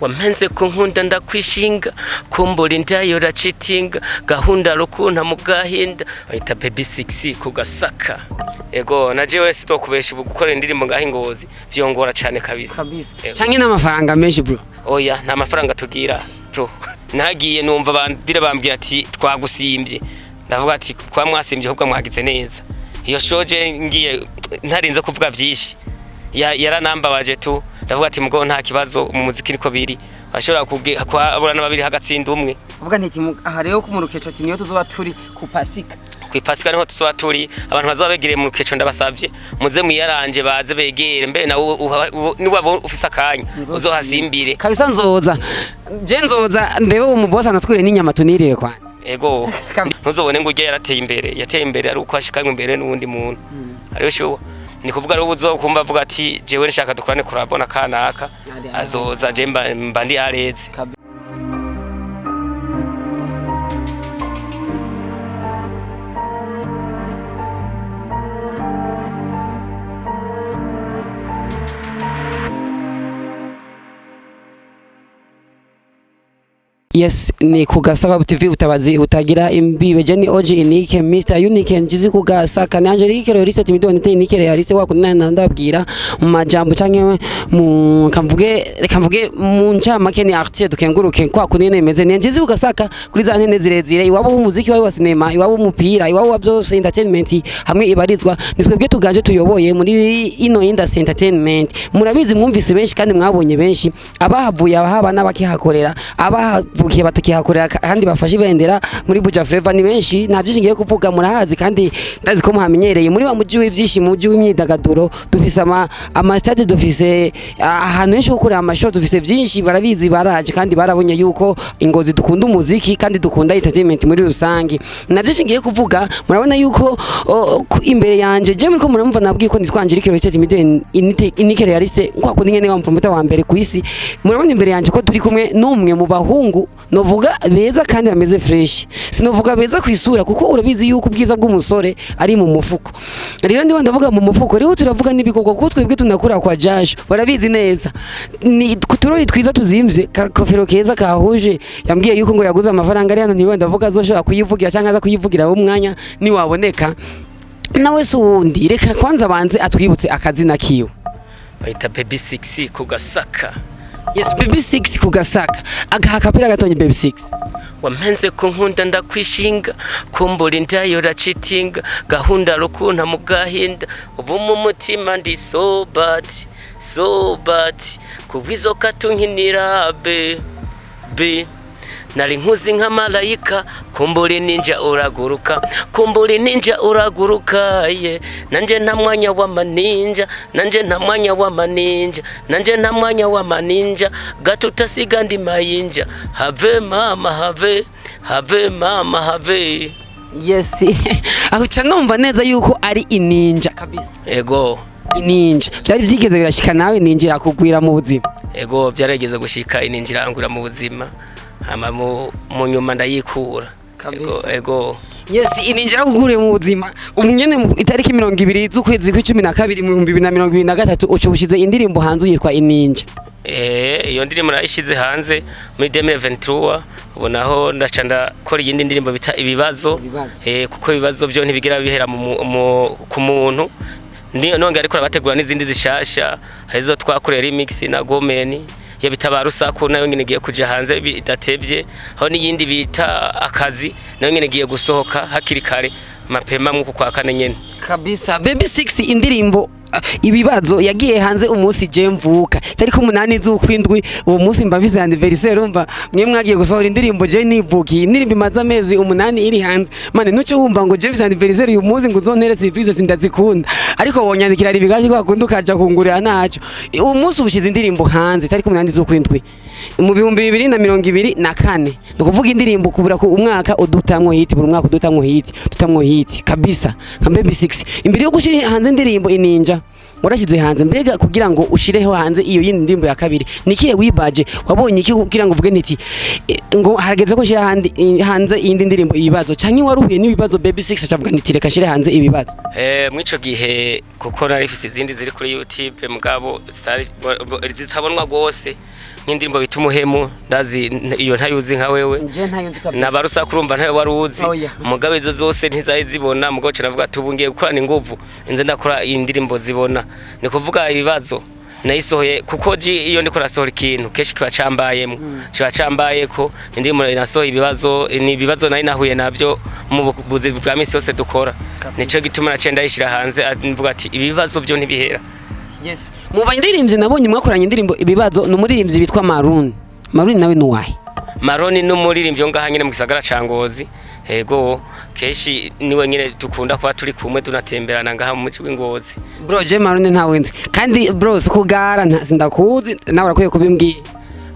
Wampenze ku nkunda ndakwishinga, kumbura indayo racitinga, gahunda rukunta mu gahinda. Bayita Baby 6 ku Gasaka. Ego, na jewe sitokubesha, ubu gukora indirimbo ngaho Ingozi vyongora cane kabisa. Kabisa. Ego. Canke n'amafaranga menshi, bro? Oya, nta mafaranga tugira, bro. Nagiye numva bambira, bambwira ati twagusimbye, ndavuga ati kwa mwasimbye ahubwo mwagize neza. Iyo shoje ngiye ntarinze kuvuga vyinshi, yaranambabaje tu. Ndavuga ati mugo nta kibazo, mu muziki niko biri, bashobora kuhabura n'ababiri hagatsinda umwe. Uvuga nti aha rero ku murukeco ati niyo tuzoba turi ku Pasika. Kwipasika niho tuzoba turi. Abantu bazoba begereye mu rukeco, ndabasavye muze mwiyaranje, baze begere mbere nawe niwaba ufise akanya uzohasimbire. Kabisa, nzoza je, nzoza ndebe uwo mubosi anatwire n'inyama tunirire kwanza. Ego, ntuzobone ngo urya yarateye imbere, yateye imbere ari uko ashikanywe imbere n'uwundi muntu ariyo shuwa. Ni kuvuga rero uzokumva avuga ati jewe nshaka dukorane kurabona kanaka, azoza, je mba ndi areze. Yes, ni ku Gasaka TV, utabazi utagira imbibe. Jenny Oji Inike Mr Unique njizi ku Gasaka ni Angelique Realiste Timido nite Inike Realiste wa kunana. Ndabwira mu majambo canke mu kamvuge, reka mvuge mu ncamake, ni artiste dukenguruke kwa kunene meze ni njizi ku Gasaka kuri za ntene zirezire, iwabo w'umuziki, iwabo wa cinema, iwabo w'umupira, iwabo wa byose, entertainment hamwe ibarizwa. Ni twebwe tuganje tuyoboye muri ino industry entertainment. Murabizi, mwumvise benshi kandi mwabonye benshi abahavuye, abahaba n'abakihakorera, abahavukiye batakihakorera kandi bafashe ibendera muri Buja Flavor ni benshi. Nta byinshi ngiye kuvuga, murahazi kandi ndazi ko muhamenyereye muri wa muji w'ivyishimo, muji w'imyidagaduro. Dufise ama stade, dufise ahantu henshi ho gukorera amashow, dufise byinshi. Barabizi, baraje kandi barabonye yuko Ingozi dukunda umuziki kandi dukunda entertainment muri rusange. Na byinshi ngiye kuvuga, murabona yuko imbere yanje je muriko muramumva, nabwiye ko nitwa Angelique Rochette Midden Inike Realiste kwa kundi nyene wa mpromoter wa mbere ku isi. Murabona imbere yanje ko turi kumwe n'umwe mu bahungu novuga beza kandi bameze fresh. Sinovuga beza ku isura kuko urabizi yuko ubwiza bw'umusore ari mu mufuko. Rero ndiho ndavuga mu mufuko, rero turavuga n'ibikorwa kuko twebwe tunakura kwa jasho, barabizi neza, ni kuturori twiza tuzimvye, kofero keza kahuje. Yambwiye yuko ngo yaguze amafaranga ari hano, ntiwe ndavuga azoshobora kuyivugira cyangwa aza kuyivugira wo mwanya niwaboneka. Nawe si uwundi, reka kwanza banze atwibutse akazina kiwe. Bayita Baby 6 ku Gasaka. Yes, Baby 6 ku Gasaka. Agaha kapira gatonye Baby 6. Wampenze ku nkunda ndakwishinga, kumbura indayo racitinga, gahunda rukunta mu gahinda. Ubu mu mutima ndi so bad, so bad, kubwizo katunkinira be be. Nari nkuzi nka malayika, kumbura ninja uraguruka, kumbura ninja uraguruka ye. Nanje nta mwanya w'amaninja, nanje nta mwanya w'amaninja, nanje nta mwanya w'amaninja. Gato utasiga ndi mayinja, have mama have, have mama have. Yes, aho ca numva neza yuko ari ininja kabisa. Ego. Ininja byari byigeze birashika nawe ninja irakugwira mu buzima? Ego, byarageze gushika ininja irangura mu buzima, hama mu nyuma ndayikura. Kabisa. Ego, ego. Yes, ininja irakuguriye mu buzima. Ubu nyene itariki 20 z'ukwezi kw'icumi na kabiri mu 2023 uca ushize indirimbo hanze yitwa Ininja. Iyo ndirimbo nayishize hanze muri 2023. Ubu naho ndaca ndakora iyindi ndirimbo bita Ibibazo. Ibibazo. Kuko ibibazo byo ntibigira bihera ku muntu. Nongera ariko arabategura n'izindi zishasha, hari izo twakoreye remix na Gomeni iyo bita ba Rusaku, nayo nyine igiye kuja hanze bidatevye. Aho n'iyindi bita Akazi, nayo nyine igiye gusohoka hakiri kare mapema mwuku kwa kane nyene. Kabisa, Baby 6, indirimbo Ibibazo yagiye hanze umunsi je mvuka, tariki 8 z'ukwindwi. Uwo munsi mba mfise anniversaire. Urumva mwe mwagiye gusohora indirimbo je nivukiye, indirimbo imaze amezi 8 iri hanze. Mane nuce wumva ngo je mfise anniversaire uyu munsi ngo uzontere surprise, sindazikunda, ariko wonyandikira ribigaje ko akunda ukaja kungurira naco. Uwo munsi ubushize indirimbo hanze tariki 8 z'ukwindwi mu 2024, ni ukuvuga indirimbo kubura ku umwaka udutamwo hit, buri mwaka udutamwo hit, dutamwo hit kabisa nka Baby 6. Imbere yo gushira hanze indirimbo Ininja warashyize hanze, mbega kugira ngo ushireho hanze iyo yindi ndirimbo ya kabiri nikiye wibaje, wabonye iki kugira ngo uvuge nti ngo harageze ko shira hanze iyindi ndirimbo Ibibazo, canke waruhuye n'ibibazo Baby 6 acavuga nti reka shire hanze Ibibazo? Mw'ico gihe kuko nari mfise izindi ziri kuri YouTube mugabo zitabonwa gose. Nk'indirimbo bita Umuhemu, ndazi iyo ntayuzi nka wewe. Je ntayo nzi kabisa. Nabarusaku urumva ntayo wari uzi. Oya. Mugabo izo zose ntizari zibona, mugabo ce navuga ati ubu ngiye gukorana inguvu, inze ndakora indirimbo zibona. Ni kuvuga ibibazo nayisohoye kuko ji iyo ndiko nasohora ikintu kenshi kiba cambayemo, kiba cambayeko. Indirimbo nasohoye ibibazo ni ibibazo nari nahuye navyo mu buzi bwa misi yose dukora, nico gituma naciye ndayishira hanze, mvuga ati ibibazo byo ntibihera. Yes, mu baririmbyi nabonye mwakoranye indirimbo ibibazo ni umuririmbyi bitwa Maroon. Maroon nawe ni uwahe? Maroni n'umuririmbyi wo ngaha nyene mu gisagara ca Ngozi. Ego, kenshi niwe nyene dukunda kuba turi kumwe, tunatemberana ngaha mu muji w'Ingozi. Bro, je Maroon ntawe nzi kandi bro, sikugara ndakuzi, nawe urakwiye kubimbwira.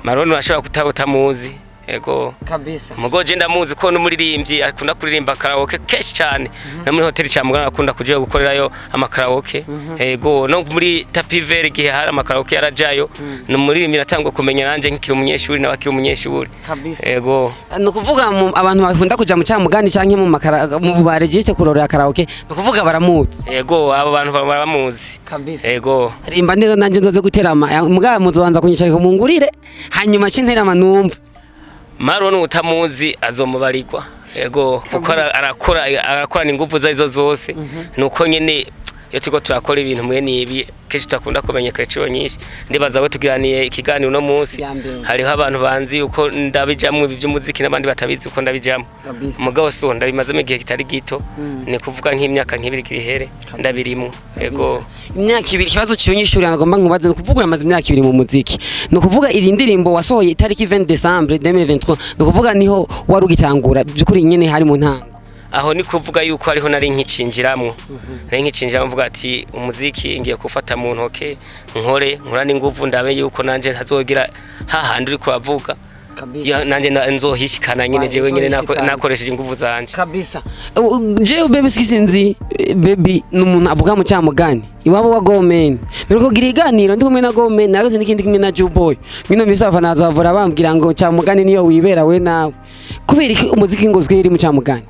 Maroni urashobora kutaba utamuzi, ego. Kabisa. Mugo je ndamuzi ko n'umuririmbyi akunda kuririmba karaoke kenshi cyane, no muri hoteli Camugana akunda kuja gukorerayo amakaraoke. Ego, no muri Tapis Vert igihe hari amakaraoke yarajayo. Ni umuririmbyi natangwa kumenya nanje nkikiri umunyeshuri, nawe akiri umunyeshuri. Kabisa. Ego. Ni ukuvuga abantu bakunda kuja mu Camugani canke mu makara mu ba registre kurorera karaoke, ni ukuvuga baramuzi. Ego, abo bantu baramuzi. Kabisa. Ego. Rimba neza nanje nzoze guterama, mugabo muzobanza kunyicarika mungurire, hanyuma ce nterama numva. Maroni utamuzi azomubarirwa. Ego, kuko arakora, arakorana ingufu zarizo zose. Nuko nyene iyo turiko turakora ibintu mwene ibi kenshi tudakunda kumenyekana inshuro nyinshi. Ndibaza we tugiraniye ikiganiro uno munsi, Ya mbere. hariho abantu banzi yuko ndabijamwo ibi by'umuziki n'abandi batabizi uko ndabijamwo. Kabisa. Mugabo so ndabimazemo igihe kitari gito, ni kuvuga nk'imyaka nk'ibiri kirihere ndabirimwo. Ego. Imyaka 2. Ikibazo cy'unyishuri nagomba nkubaze, ni ukuvuga uramaze imyaka 2 mu muziki, ni ukuvuga iri ndirimbo wasohoye itariki 20 Décembre 2023, ni ukuvuga niho wari ugitangura by'ukuri nyene, hari mu ntango? Aho ni kuvuga yuko hariho nari nkicinjiramwo mvuga ati umuziki ngiye kufata mu ntoke, nkore nkorane inguvu, ndabe yuko nanje ntazogira hahandi uri kuravuga. Ya, nanje nzohishikana nyene jewe nyene uzohishikana. Nakoresheje inguvu zanje. Kabisa. Jewe baby sinzi, baby ni umuntu avuga mu Camugani iwabo wa Gomen, mbere kugira iganiro ndi kumwe na Gomen nagaze n'ikindi kumwe na Juboy mino misi, abafana bazavura bambwira ngo Camugani niyo wibera we nawe. Kubera iki umuziki ngo usigaye uri mu Camugani?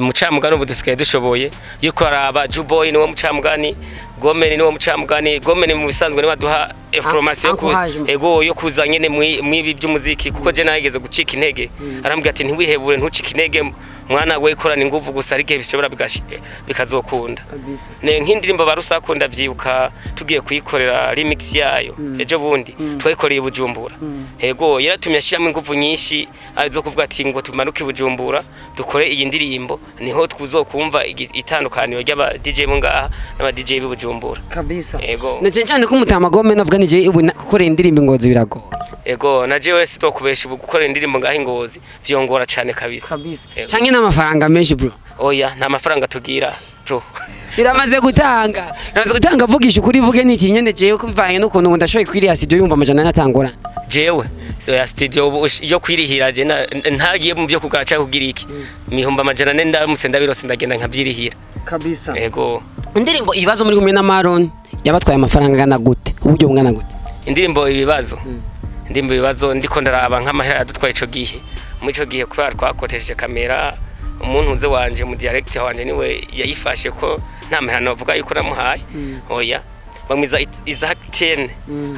Mu Camugani ubu dusigaye dushoboye yuko araba Juboy niwo mucamugani, Gomen niwo mucamugani. Gomen mu bisanzwe niwe aduha information yo Encouragement. Ego, yo kuza nyene mwibi by'umuziki, kuko je nageze gucika intege, arambwira ati ntiwihebure, ntucike intege mwana we, korana inguvu gusa, ariko bishobora bikazokunda. Kabisa. Ne nk'indirimbo Barusako ndavyibuka tugiye kuyikorera remix yayo ejo bundi, twayikoreye i Bujumbura. Ego, yaratumye ashiramo inguvu nyinshi arizo kuvuga ati ngo tumanuke i Bujumbura dukore iyi ndirimbo, niho tuzokumva itandukaniro ry'aba DJ bo ngaha n'aba DJ b'i Bujumbura. Kabisa. Ego. Na cyane cyane ko umutama Gomen avuga ni je ubu gukorera indirimbo Ngozi biragoye. Ego, na jewe sitokubesha, ubu gukorera indirimbo ngaha i Ngozi vyongora cane kabisa. Kabisa. Ego. Canke n'amafaranga menshi bro? Oya, nta mafaranga tugira bro. Biramaze gutanga, vugisha ukuri, vuge n'iki nyene, jewe ko bivanye n'ukuntu ubu ndashoboye kwiriya studio yumva 400 atangura. Jewe so ya studio ubu yo kwirihira je ntagiye mu byo kugara cyangwa kugira iki, 400,000 ndamutse ndabirose ndagenda nkabyirihira. Kabisa. Ego. Indirimbo ibibazo muri kumwe na Maron yabatwaye amafaranga angana gute, uburyo bungana gute? Indirimbo ibibazo, indirimbo ibibazo ndiko ndaraba nk'amahera yadutwaye ico gihe, muri ico gihe kubera twakotesheje kamera, umuntu uze wanje mu directeur wanje niwe yayifashe, ko nta mahera novuga yuko namuhaye. Oya, bamwiza Isaac 10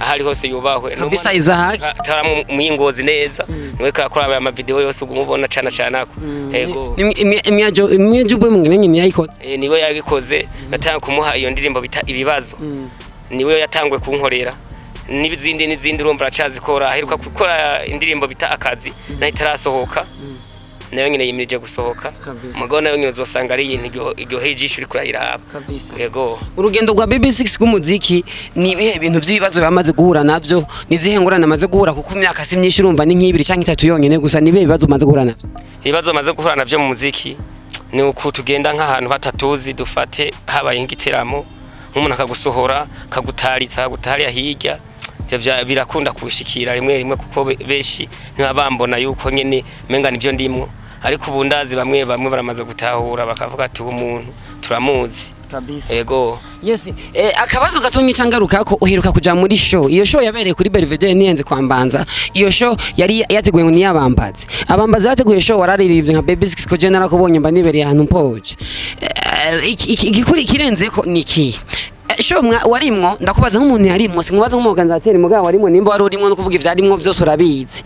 ahari hose yubahwe. Kabisa, Isaac. Tara muyingozi neza, niwe karakora aya ma video yose ugumubona cana cana ko. Ego. Imwe jubwe mwene nyine yayikoze? Niwe yabikoze. Natanga kumuha iyo ndirimbo bita ibibazo, niwe yatanguye kunkorera n'izindi n'izindi, urumva aracazikora. Aheruka gukora indirimbo bita akazi, nayo itarasohoka, nayo nyine yimirije gusohoka. Kabisa. Mugabo nayo nyine uzosanga ari ibintu iryoheye ijisho uriko urayiraba. Kabisa. Yego. Urugendo rwa BB6 rw'umuziki, ni ibihe bintu by'ibibazo bamaze guhura navyo, ni izihe ngorane amaze guhura? Kuko imyaka si myinshi, urumva ni nk'ibiri canke itatu yonyene gusa. Ni ibihe bibazo umaze guhura navyo? Ibibazo maze guhura navyo mu muziki ni uku: tugenda nk'ahantu hatatuzi, dufate habaye nk'igiteramo, nk'umuntu akagusohora, akagutaritsa, akagutariya hirya. Ivyo birakunda kushikira rimwe rimwe, kuko benshi ntibabambona yuko nyene menga nivyo ndimwo. Ariko ubu ndazi bamwe bamwe baramaze gutahura, bakavuga ati uwo muntu turamuzi. Kabisa. Ego. Yes, akabazo gatonyi cangaruka ko uheruka kuja muri show. Iyo show yabereye kuri Belvedere niyenze kwa Mbanza. Iyo show yari yateguye ngo niyabambaze. Abambaze bateguye show, wararirimbye nka Baby Six, ko je narakubonye mba nibereye ahantu mpoje. Igikuri kirenzeko ni iki? Show warimwo, ndakubaza nk'umuntu yarimwo, sinkubaza nk'umuorganisateur, mugabo warimwo, nimba wari urimwo no kuvuga ivyarimwo vyose urabizi.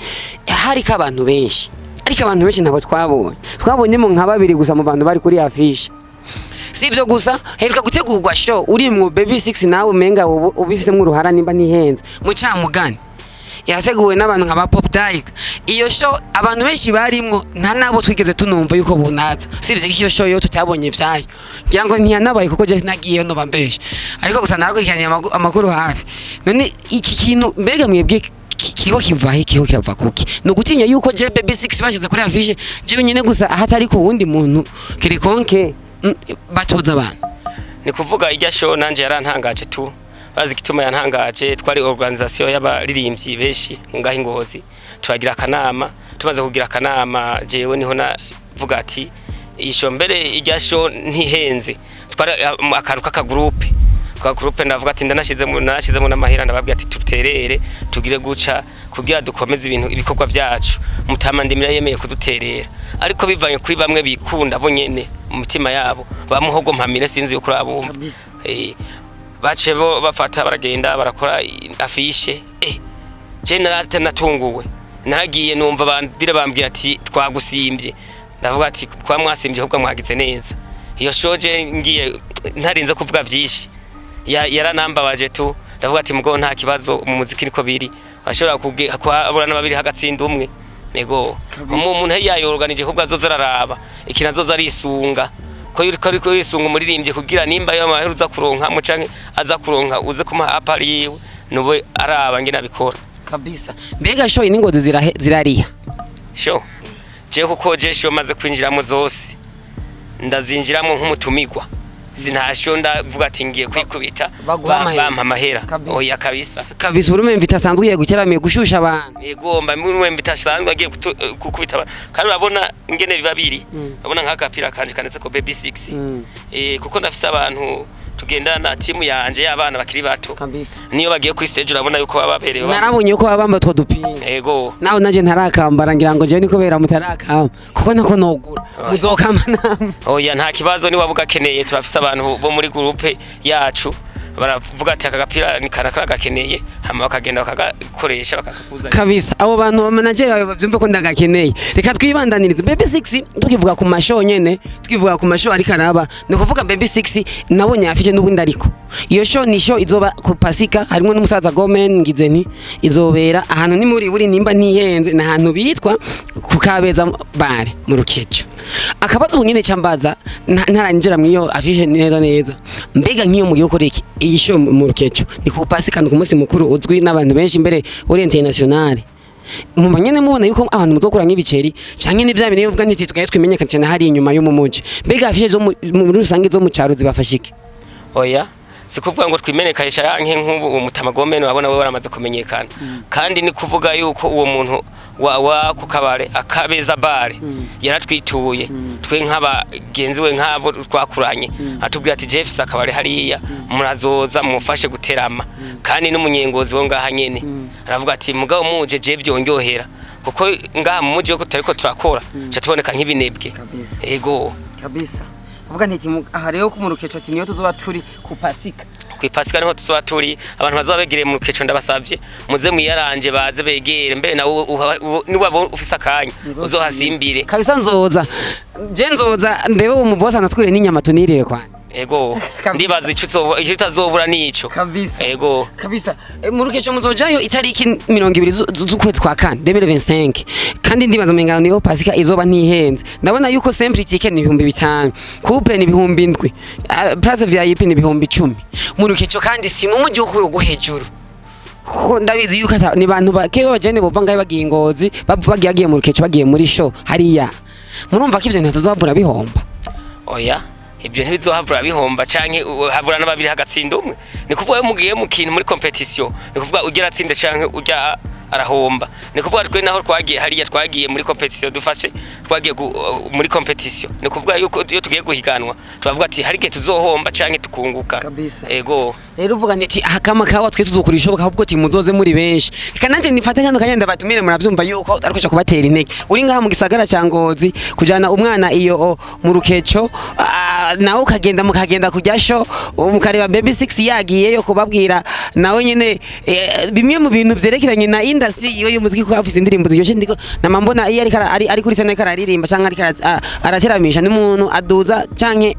Hariko abantu benshi, ariko abantu benshi ntabwo twabonye, twabonyemo nka babiri gusa mu bantu bari kuri affiche. Si ivyo gusa, heruka gutegurwa show urimwo Baby 6, nawe umenga ubu ubifisemo uruhara nimba ntihenze mu camugani, yateguwe n'abantu nka ba Pop Tiger. Iyo show abantu benshi barimwo nta nabo twigeze tunumva yuko bunaza. Sivye ko iyo show yo tutabonye ivyayo, ngira ngo ntiyanabaye kuko je sinagiyeyo, no bambeshe, ariko gusa narakurikiranye amakuru hafi. None iki kintu mbega mwebwe kiriko kiva he, kiriko kirava kuki? Ni ugutinya yuko je Baby 6 bashize kuri affiche jewe nyene gusa, ahatari ku wundi muntu quelconque, batoza abantu? Ni kuvuga irya show nanje yarantangaje tu. Bazi igituma yantangaje? Twari organisation y'abaririmbyi benshi ngaho Ingozi, turagira akanama. Tumaze kugira akanama, jewe niho navuga ati iyi show, mbere irya show ntihenze, twari akantu k'akagroupe ka groupe. Ndavuga ati ndanashizemo n'amahera, ndababwira ati tuterere tugire guca kugira dukomeze ibintu, ibikorwa byacu. Mutama Ndimira yemeye kuduterera, ariko bivanye kuri bamwe bikunda bo nyene mu mitima yabo, bamuhogo mpamire, sinzi yuko urabumva. Baciye bo bafata baragenda barakora affiche. Je narate natunguwe, naragiye numva bambira, bambwira ati twagusimbye. Ndavuga ati kwa mwasimbye ahubwo mwagize neza. Iyo show je ngiye ntarinze kuvuga vyinshi, yaranambabaje tu. Ndavuga ati mugabo nta kibazo, mu muziki niko biri, ashobora kuhabura n'ababiri hagatsinda umwe. Nego umuntu yayorganije ahubwo azoza araraba ikintu azoza arisunga, ko yuriko ariko yisunga umuririmbyi kugira nimba yo mahera uza kuronka mu canke aza kuronka uze kumuha apari yiwe, nube araba ngene abikora. Kabisa. Mbega show n'ingozi zirariha? Show je, kuko je show maze kwinjiramo zose ndazinjiramo nk'umutumigwa, sintasho ndavuga ati ngiye kwikubita Baguha amahera. Bampa amahera. Kabisa. Oya kabisa. Kabisa, uri memva itasanzwe ugiye guteramiye gushusha abantu. Yego, mba mwe bitasanzwe agiye gukubita abantu, kandi urabona ingene biba biri, urabona nk'agapira kanje kanditse ko Baby 6. Kuko ndafise abantu tugendana, timu yanje y'abana bakiri bato. Kabisa. Niyo bagiye kuri stage urabona yuko baba baberewe. Narabonye ko baba bambaye utwo dupira. Yego. Nawe nanje ntarakambara, ngira ngo jewe niko bera mutarakamba, kuko nako nogura muzokamba namwe. Oya, nta kibazo, ni wabuga akeneye, turafise abantu bo muri groupe yacu baravuga ati aka gapira ni kana gakeneye, hama bakagenda bakagakoresha bakakuzanira. Kabisa, abo bantu ba manager bawe bavyumve ko ndagakeneye. Reka twibandanirize Baby 6, tukivuga ku mashow nyene, tukivuga ku mashow ariko araba, ni ukuvuga Baby 6 nabonye afite n'ubundi, ariko iyo show ni show izoba ku Pasika, harimo n'umusaza Gomen. Ngize nti izobera ahantu ni muri buri, nimba ntihenze, ni ahantu bitwa ku Kabeza bare mu Rukeco. Akabazo ubu nyene cambaza, ntaranjira mw'iyo affiche neza neza, mbega nk'iyo mugiye gukora iki, iyi show mu Rukeco ni ku Pasika, ni ku munsi mukuru uzwi n'abantu benshi, mbere uri international, mumba nyene mubona yuko abantu muzokura nk'ibiceri, canke ni bya bintu bivuga nti tugaye twimenyekana cyane hari inyuma y'umumuji? Mbega affiche zo muri rusange zo mu cyaro zibafasha iki? Oya, si kuvuga ngo twimenekanisha yanke, nk'ubu uwo mutama Gomene urabona we waramaze kumenyekana, kandi ni kuvuga yuko uwo muntu wa ku kabare akabeza bare yaratwituye twe nk'abagenzi we, nk'abo twakuranye, atubwira ati Jeff akabare hariya murazoza mufashe guterama. Kandi n'umunyengozi wo ngaha nyene aravuga ati mugabo muje je vyonyohera, kuko ngaha mu muji wo tutariko turakora ca tuboneka nk'ibinebwe. Kabisa. Ego. Kabisa, uvuga nti aha rero ku murukeco ati niyo tuzoba turi ku Pasika. Kwipasika niho tuzoba turi. Abantu bazoba begereye mu Rukeco, ndabasavye muze mwiyaranje baze begere, mbere nawe niwaba ufise akanya uzohasimbire. Kabisa, nzoza je, nzoza ndebe uwo mubosi anatwire n'inyama tunirire kwanza. Ego. Kabisa. Ndibaza ico utazobura nico. Kabisa. Ego. Kabisa. Mu Rukeco muzojayo itariki 20 z'ukwezi kwa kane 2025, kandi ndibaza mengano niyo Pasika izoba ntihenze. Ndabona yuko simple ticket ni 5000, couple ni 7000, place VIP ni 10,000 mu Rukeco, kandi si mu muji wo hejuru, kuko ndabizi yuko ni bantu bake b'abajene bova ngaho bagiye Ingozi, bagiye mu Rukeco, bagiye muri show hariya. Murumva ko ivyo bintu hatazobavura bihomba? Oya, ibyo ntibizohavura bihomba, canke habura n'ababiri hagatsinda umwe. Ni kuvuga iyo mugiye mu kintu muri competition, ni kuvuga ujya aratsinda canke ujya Arahomba. Ni kuvuga twe naho twagiye hariya, twagiye muri compétition, dufashe twagiye muri compétition, ni kuvuga yuko iyo tugiye guhiganwa turavuga ati hari igihe tuzohomba canke tukunguka. Kabisa. Ego. Rero uvuga nti akama kawa twe tuzokora ishoboka, ahubwo ti muzoze muri benshi. Reka nanje nifate kano kanya ndabatumire. Muravyumva yuko ariko cyo kubatera intege uri ngaha mu gisagara ca Ngozi, kujana umwana iyo mu rukeco, nawe ukagenda, mukagenda kujya show, mukareba Baby 6 yagiyeyo kubabwira nawe nyene bimwe mu bintu vyerekeranye na industry iyo y'umuziki, kuko afise indirimbo ziryoshe. Ndiko nama mbona iyo ariko ari kuri scène, ariko araririmba canke ariko arateramisha, n'umuntu aduza canke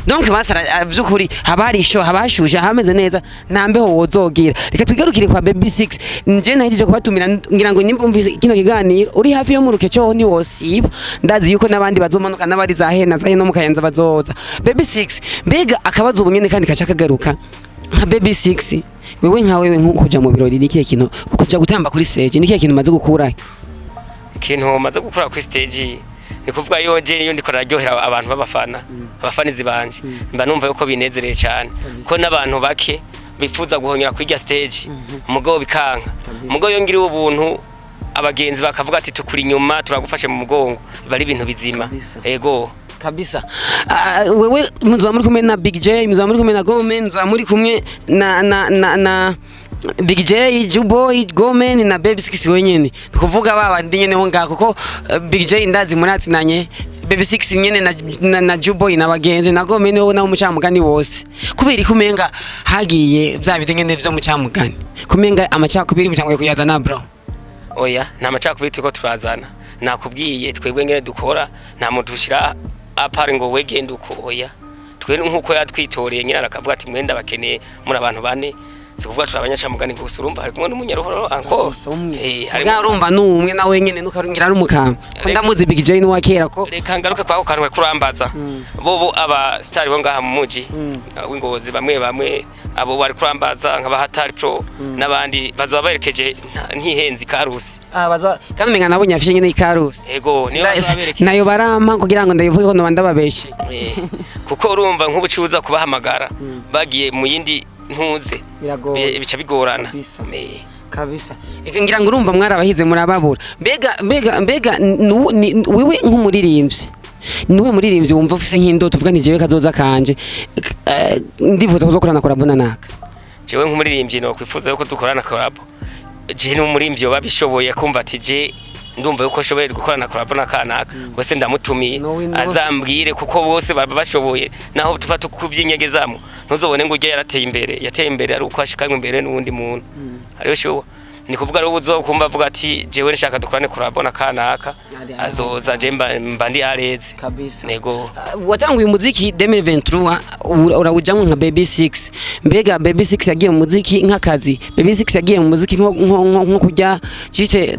donc basara vy'ukuri haba hari show, haba hashushe, hameze neza, nta mbeho wozogira. Reka tugarukire kwa Baby 6. Nje nahejeje kubatumira, ngira ngo nimba umvise kino kiganiro uri hafi yo mu rukeco ni wosiba. Ndazi yuko n'abandi bazomanuka, n'abari za hena za heno mu Kayanza bazoza. Baby 6, mbega akabazo ubu nyene kandi kaca kagaruka, nka Baby 6, wewe nka wewe nko kuja mu birori, ni ikihe kintu, kuja gutamba kuri stage, ni ikihe kintu umaze gukurayo? Ikintu maze gukura kuri stage, ni kuvuga yo je iyo ndiko nararyohera abantu b'abafana, abafanizi banje, mba numva yuko binezereye cyane, ko n'abantu bake bifuza guhonyera kuri irya stage mugabo bikanka. Mugabo iyo ngiriwe ubuntu, abagenzi bakavuga ati tukuri inyuma, turagufashe mu mugongo, biba ari ibintu bizima. Kabisa. Ego. Kabisa. Wewe muzoba muri kumwe na Big J, muzoba muri kumwe na Gomen, muzoba muri kumwe na Big J, Juboy, Gomen na Baby 6 wenyene. Ni kuvuga ba bandi nyene ho ngaho, kuko Big J ndazi muratsinanye, Baby 6 nyene na Juboy na bagenzi na Gomen, wowe nawe umucamugani wose. Kubera ko umenga hagiye bya bindi nyene vyo mucamugani, kumenga amacakubiri mucangwe kuyazana, bro. Oya, nta macakubiri turiko turazana. Nakubwiye, twebwe ngene dukora, nta muntu ushira apart ngo wegende uko, oya. Twe nkuko yatwitoreye nyine arakavuga ati mwenda bakeneye muri abantu bane, si kuvuga turi abanyacamugani gusa. Urumva hari kumwe n'umunyaruhoro encore. Harimo. Bwa urumva n'umwe nawe nyene nukarungira ari umukamba ko ndamuzi Big J n'uwa kera ko. Reka ngaruke kwako kantu bariko urambaza. Bobo aba star bo ngaha mu muji w'Ingozi, bamwe bamwe abo bari kurambaza nk'abahatari pro n'abandi bazoba berekeje ntihenzi Karusi. Ah, baza kandi umenga nabonye afishe nyene ikarusi. Ego, niyo bazoba berekeje. Nayo barampa kugira ngo ndayivuge ko noba ndababeshe. Kuko urumva nk'ubucuza kubahamagara bagiye mu yindi ntuze. Biragoye. Bica bigorana. Kabisa. Kabisa. Eka ngira ngo urumva mwarabahize murababura. Mbega wewe nk'umuririmbyi, niwe muririmbyi wumva ufise nk'indoto uvuga nti jewe kazoza kanje, ndifuza kuzokorana collabo na naka? Jewe nk'umuririmbyi no kwifuza yuko dukorana collabo, je n'umuririmbyi yoba bishoboye kumva ati je ndumva yuko shoboye gukorana collabo na kanaka wese, ndamutumiye. No, no. Azambwire, kuko bose baba bashoboye, naho tuba tukuvyinyegezamo. Ntuzobone ngo urya yarateye imbere, yateye imbere ari uko ashikanywe imbere n'uwundi muntu hariyo shuwa. Ni kuvuga rero uzokumva avuga ati jewe nshaka dukorane collabo na kanaka, azoza, je mba ndi areze. Kabisa. Nego. Watanguye umuziki 2023, urawujamwo nka Baby 6. Mbega Baby 6 yagiye mu muziki nk'akazi, Baby 6 yagiye mu muziki nko kurya juste,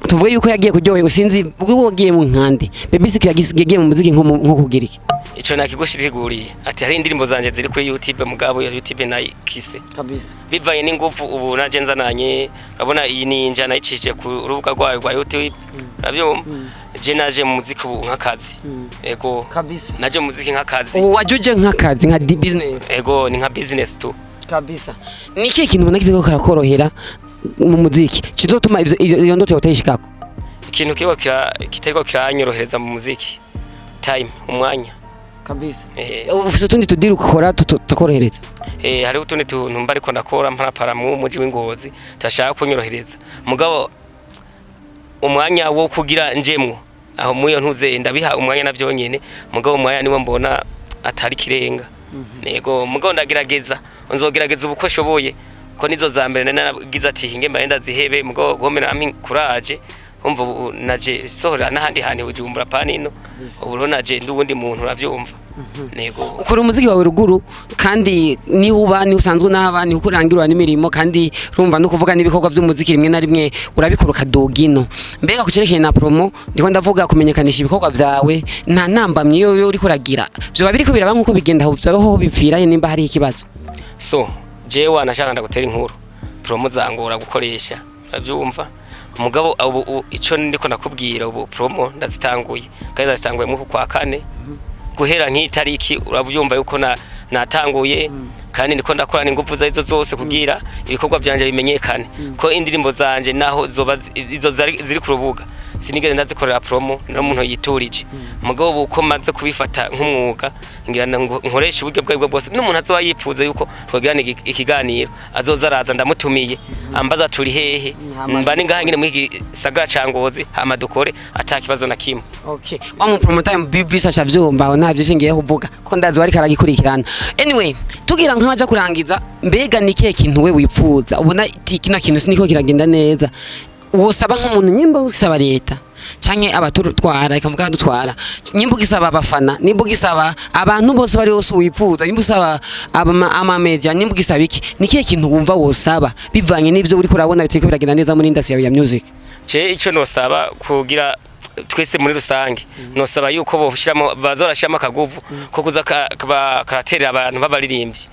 tuvuge yuko yagiye kuryoherwa, sinzi ubwo wagiye mu nkande. Baby 6 yagiye mu muziki nko kugira iki? Ico nakigushyisiguriye ati hari indirimbo zanje ziri kuri YouTube, mugabo ya YouTube nayikise Kabisa. bivanye n'ingufu ubu naje nzananye. Urabona iyi ninja nayicishije ku rubuga rwayo rwa YouTube, uravyumva? Je naje mu muziki ubu nk'akazi, ego. Kabisa. Naje mu muziki nk'akazi. Ubu wajuje nk'akazi, nka di business? Ego, ni nka business tu. Kabisa. Ni ikihe kintu ubona kiriko karakorohera mu muziki kizotuma iyo ndoto yawe utayishikako? Ikintu kitariko kiranyorohereza mu muziki, time, umwanya. Kabisa. Ufise utundi tudiri ukora tukorohereza? Hariho utundi tuntu mba ariko ndakora mparapara mu muji w'Ingozi turashaka kunyorohereza, mugabo umwanya wo kugira njemwo aho muyo ntuze ndabiha umwanya navyo nyene, mugabo umwanya niwo mbona atari kirenga. Nego, mugabo ndagerageza, nzogerageza uko shoboye, ko nizo za mbere nari naragize ati hinge mbaye ndazihebe, mugabo gomera ampi courage. Umva ubu naje sohora n'ahandi hantu Bujumbura panino, ubu rero naje ndi uwundi muntu, uravyumva? Nego. Ukora umuziki wawe ruguru, kandi niho uba, niho usanzwe unaba, niho urangirwa n'imirimo, kandi urumva no kuvuga n'ibikorwa by'umuziki rimwe na rimwe urabikora ukaduga ino. Mbega kucerekeye na promo, ndiko ndavuga kumenyekanisha ibikorwa vyawe, nta ntambamyi yo uriko uragira? Vyoba biriko biraba nk'uko bigenda aho, vyobaho bipfirahe nimba hari ikibazo? So jewe wanashaka ndagutera inkuru, promo zangora gukoresha, uravyumva? Mugabo ubu ico ndiko nakubwira, ubu promo ndazitanguye, kandi ndazitanguye mu kwa kane, guhera nk'itariki, urabyumva yuko na natanguye. Kandi ndiko ndakorana ingufu zarizo zose kugira ibikorwa vyanje bimenyekane, ko indirimbo zanje naho zoba izo ziri ku rubuga sinigeze ndazikorera promo n'umuntu yiturije. Mugabo ubu uko maze kubifata nk'umwuga, ngira ngo nkoresha uburyo bwo bwose, n'umuntu azoba yipfuza yuko twagirana ikiganiro azoza araza, ndamutumiye, ambaza turi hehe, mba ni ngaha nyine muri iki gisagara ca Ngozi, hama dukore ata kibazo na kimwe. Okay, wa mu promoter MB aca vyumva aho, nta vyinshi ngiye kuvuga ko ndazi wari karagikurikirana. Anyway, tugira nkaja kurangiza, mbega ni kihe kintu we wipfuza, ubona iti kino kintu siniko kiragenda neza, wosaba nk'umuntu, nyimba ugisaba leta canke abatutwara ikavuga dutwara, nyimba ugisaba abafana, nimba ugisaba abantu bose bari bose wipfuza, nimba usaba ama media, nimba ugisaba iki, ni kihe kintu wumva wosaba bivanye n'ivyo uriko urabona bitariko biragenda neza muri industry yawe ya music? Je ico nosaba kugira twese muri rusange, nosaba yuko boshiramo, baza barashiramo akaguvu ko kuza karaterera abantu b'abaririmbyi.